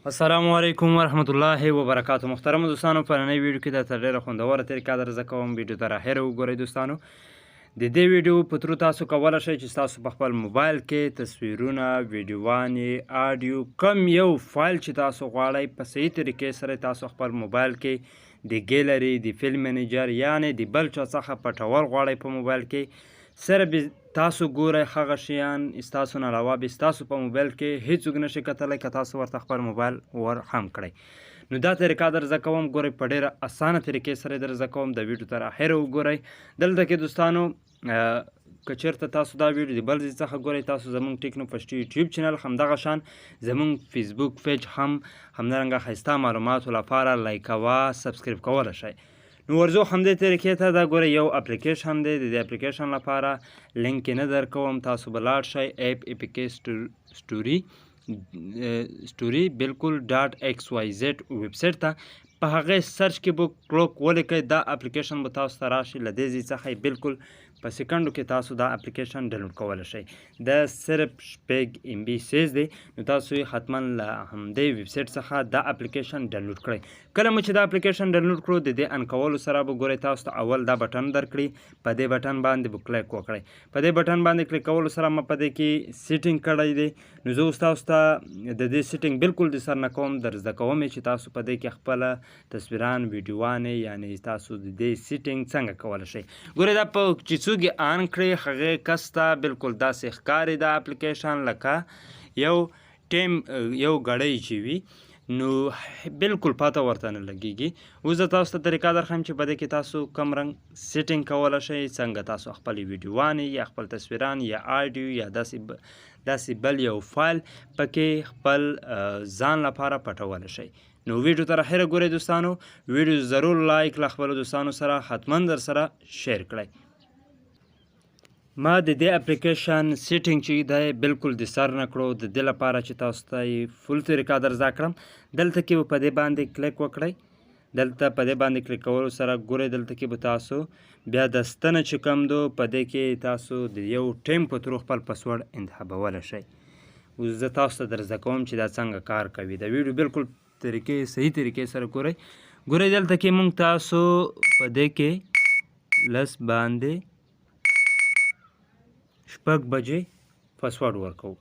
السلام علیکم ورحمت الله وبرکاتو. محترم دوستانو، په ننۍ ویډیو کې درته ډېره خوندوره طریقه درزده کوم. ویډیو تر اخره وګورئ دوستانو. د دې ویډیو په ترو تاسو کولی شئ چې تاسو په خپل موبایل کې تصویرونه، ویډیوانې، آډیو، کم یو فایل چې تاسو غواړئ په صحیح طریقې سره تاسو خپل موبایل کې د ګیلري، د file manager یعنې د بل چا څخه پټول غواړئ په موبایل کې سره به تاسو ګورئ هغه شیان ستاسو نه علاوه به ستاسو په موبایل کې هیڅوک نشي کتلی که تاسو ورته خپل موبایل ور هم کړئ. نو دا طریقه درزده کوم، ګورئ په ډېره اسانه طریقې سره درزده کوم. د ویډیو تر اخره وګورئ. دلته کې دوستانو، که چېرته تاسو دا ویډیو د بل ځای څخه ګورئ، تاسو زمونږ ټیکنو پښتو یوټیوب چینل، همدغه شان زمونږ فیسبوک پیج هم همدارنګه ښایسته معلوماتو لپاره لایک کوه، subscribe کولی شئ. نو ورځو همدې طریقې ته. دا ګوره یو اپلیکیشن دی، د دې اپلیکیشن لپاره لینک یې نه درکوم، تاسو به لاړ شئ app APK story بالکل .xyz ویبسایټ ته، په هغې search کې به clock ولیکئ، دا اپلیکیشن به تاسو ته راشي. له دې ځای څخه یې بالکل په سیکنډو کې تاسو دا اپلیکیشن ډاونلوډ کولی شئ. دا صرف 6 MB size دی، نو تاسو یې حتما له همدې ویبسایټ څخه دا اپلیکیشن ډاونلوډ کړئ. کله مو چې دا اپلیکیشن ډاونلوډ کړو، د دې on کولو سره به ګورئ تاسو ته اول دا بټن درکړي، په دې بټن باندې به کلیک وکړئ. په دې بټن باندې کلیک کولو سره ما په دې کې setting کړی دی. نو زه اوس تاسو ته د دې setting بالکل د سر نه کوم، در زده کوم یې چې تاسو په دې کې خپله تصویران، ویډیوانې، یعنې تاسو د دې setting څنګه کولی شئ. ګورئ دا په چې څوک یې on کړي هغې کس ته بالکل داسې ښکاري دا اپلیکیشن لکه یو ټیم، یو ګړی چې وي، نو بالکل پته ورته نه لګیږي. اوس زه تاسو ته طریقه درښیم چې په دې کې تاسو کم رنګ setting کولی شئ، څنګه تاسو خپلې ویډیوانې یا خپل تصویران یا آډیو یا داسې بل یو فایل پکې خپل ځان لپاره پټولی شئ. نو ویډیو تر اخره ګورئ دوستانو. ویډیو ضرور لایک، له خپلو دوستانو سره حتما در سره share کړئ. ما د دې اپلیکیشن setting چې دی بالکل د سر نه کړو، د دې لپاره چې تاسو ته یې full طریقه در زده کړم. دلته کې به په دې باندې کلیک وکړئ. دلته په دې باندې کلیک کولو سره ګورئ دلته کې به تاسو بیا د ستنه چې کوم دو په دې کې تاسو د یو ټیم په ترو خپل پسورډ انتخابولی شئ. اوس زه تاسو ته در زده کوم چې دا څنګه کار کوي. د ویډیو بالکل طریقې صحیح طریقې سره ګورئ. ګورئ دلته کې مونږ تاسو په دې کې لس باندې شپږ بجې پسورډ ورکوو.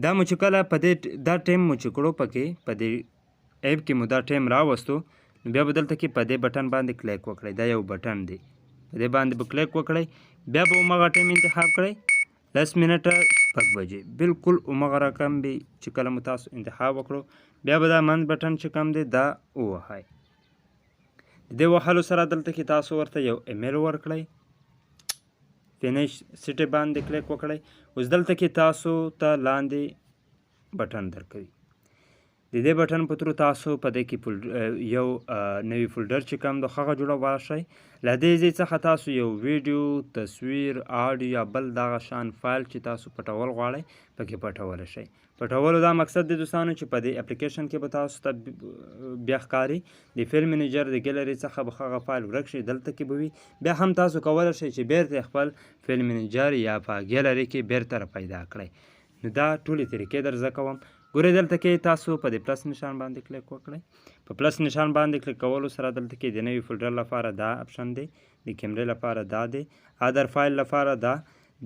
دا مو چې کله په دې دا ټایم مو چې کړو پکې په دې app کې مو دا ټایم راوستو، نو بیا به دلته کې په دې بټن باندې کلیک وکړئ. دا یو بټن دی، په دې باندې به کلیک وکړئ. بیا به هماغه ټایم انتخاب کړئ، لس منټه شپږ بجې، بالکل هماغه رقم به چې کله مو تاسو انتخاب وکړو، بیا به دا منځ بټن چې کوم دی دا ووهئ. د دې وهلو سره دلته کې تاسو ورته یو ایمیل ورکړئ، finish step باندې کلیک وکړئ. اوس دلته کې تاسو ته لاندې بټن درکوي. د دې بټن په ترو تاسو په دې کې یو نوی folder چې کوم د هغه جوړولی شئ. له دې ځای څخه تاسو یو ویډیو، تصویر، آډیو یا بل دغه شان فایل چې تاسو پټول غواړئ پکې پټولی شئ. پټولو دا مقصد دی دوستانو چې په دې اپلیکیشن کې به تاسو ته بیا ښکاري د file manager د ګیلري څخه به هغه فایل ورک شي، دلته کې به وي. بیا هم تاسو کولی شئ چې بیرته خپل file manager یا په ګیلري کې بیرته را پیدا کړئ. نو دا ټولې طریقې در زده کوم. ګورئ دلته کې تاسو په دې plus نشان باندې کلیک وکړئ. په plus نشان باندې کلیک کولو سره دلته کې د نوي folder لپاره دا option دی، د کیمرې لپاره دا دی، other file لپاره دا،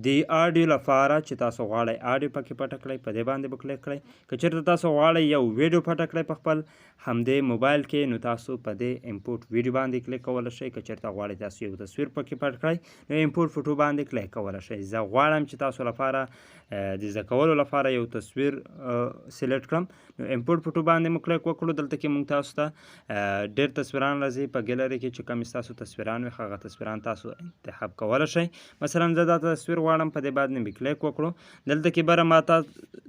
د آډیو لپاره چې تاسو غواړئ آډیو پکې پټه کړئ په دې باندې به کلیک کړئ. که چېرته تاسو غواړئ یو ویډیو پټه کړئ په خپل همدې موبایل کې، نو تاسو په دې import video باندې کلیک کولی شئ. که چېرته غواړئ تاسو یو تصویر پکې پټ کړئ، نو import photo باندې کلیک کولی شئ. زه غواړم چې تاسو لپاره د زده کولو لپاره یو تصویر select کړم، نو import photo باندې مو کلیک وکړو. دلته کې مونږ تاسو ته ډېر تصویران راځي په ګیلري کې چې کوم ستاسو تصویران وي هغه تصویران تاسو انتخاب کولی شئ. مثلا زه دا تصویر غواړم، په دې باندې مې کلیک وکړو. دلته کې بره ماته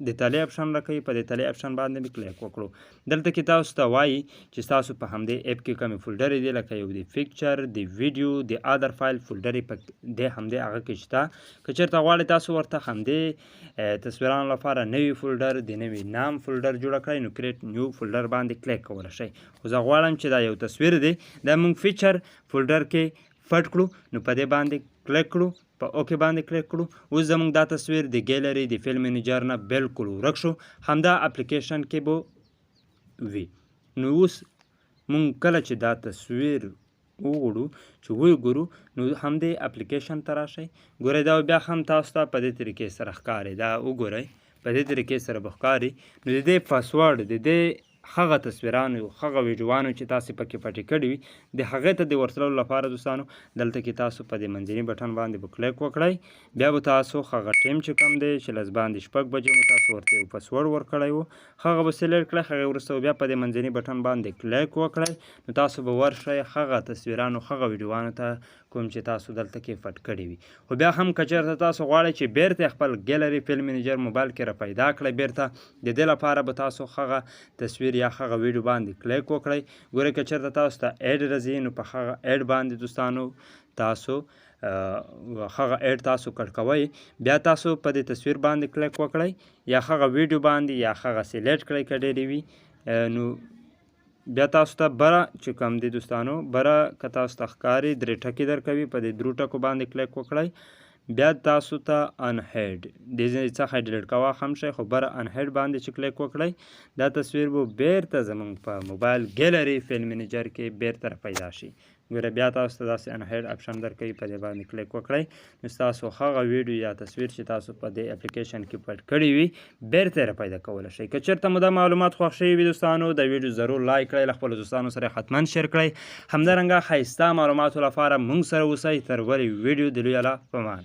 د تلې option راکوي، په دې تلې option باندې مې کلیک وکړو. دلته کې تاسو ته وایي چې ستاسو په همدې app کې کومې فولډرې دي، لکه یو د picture، د ویډیو، د other file فولډرې په دې همدې هغه کې شته. که چېرته غواړئ تاسو ورته همدې تصویرانو لپاره نوی folder، د نوي نام folder جوړه کړئ، نو create new folder باندې کلیک کولی شئ. خو زه غواړم چې دا یو تصویر دی دا موږ picture folder کې پټ کړو، نو په دې باندې کلیک کړو، په okay باندې کلیک کړو. اوس زموږ دا تصویر د ګیلري د file manager نه بالکل ورک شو، همدا اپلیکیشن کې به وي. نو اوس مونږ کله چې دا تصویر وغوړو چې ویې ګورو، نو همدې اپلیکیشن ته راشئ. ګورئ، دا بیا هم تاسو ته په دې طریقې سره ښکاري. دا وګورئ، په دې طریقې سره به ښکاري. نو د دې پاسورډ، د دې هغه تصویرانو، هغه ویډیوانو چې تاسو پکې پټې کړې وي، د هغې ته د ورتللو لپاره دوستانو دلته کې تاسو په دې منځني بټن باندې به کلیک وکړئ. بیا به تاسو هغه ټیم چې کوم دی چې 6:50 مو تاسو ورته یو پاسورډ ورکړی وو، هغه به select کړئ. هغې وروسته بیا په دې منځني بټن باندې کلیک وکړئ، نو تاسو به ورشئ هغه تصویرانو، هغه ویډیوانو ته کوم چې تاسو دلته کې پټ کړي وي. خو بیا هم که چېرته تاسو غواړئ چې بیرته خپل gallery file manager موبایل کې را پیدا کړئ، بیرته د دې لپاره به تاسو هغه تصویر یا هغه ویډیو باندې کلیک وکړئ. ګورئ، که چېرته تاسو ته add راځي، نو په هغه add باندې دوستانو تاسو هغه add تاسو کټ کوئ. بیا تاسو په دې تصویر باندې کلیک وکړئ یا هغه ویډیو باندې یا هغه select کړئ که ډېرې وي. نو بیا تاسو ته بره چې کوم دی دوستانو، بره که تاسو ته ښکاري درې ټکي درکوي، په دې درو ټکو باندې کلیک وکړئ. بیا تاسو ته unhide دې ځای څخه delete کوه هم شئ، خو بره unhide باندې چې کلیک وکړئ، دا تصویر به بیرته زمونږ په موبایل gallery file manager کې بیرته را پیدا شي. ګوره، بیا تاسو ته داسې unhide option درکوي، په دې باندې کلیک وکړئ، نو ستاسو هغه ویډیو یا تصویر چې تاسو په دې اپلیکیشن کې پټ کړی وي، بیرته یې را پیدا کولی شئ. که چېرته مو دا معلومات خوښ شوي وي دوستانو، د ویډیو ضرور لایک کړئ، له خپلو دوستانو سره حتما share کړئ. همدارنګه ښایسته معلوماتو لپاره مونږ سره اوسئ. تر بلې ویډیو د لوی الله په امان.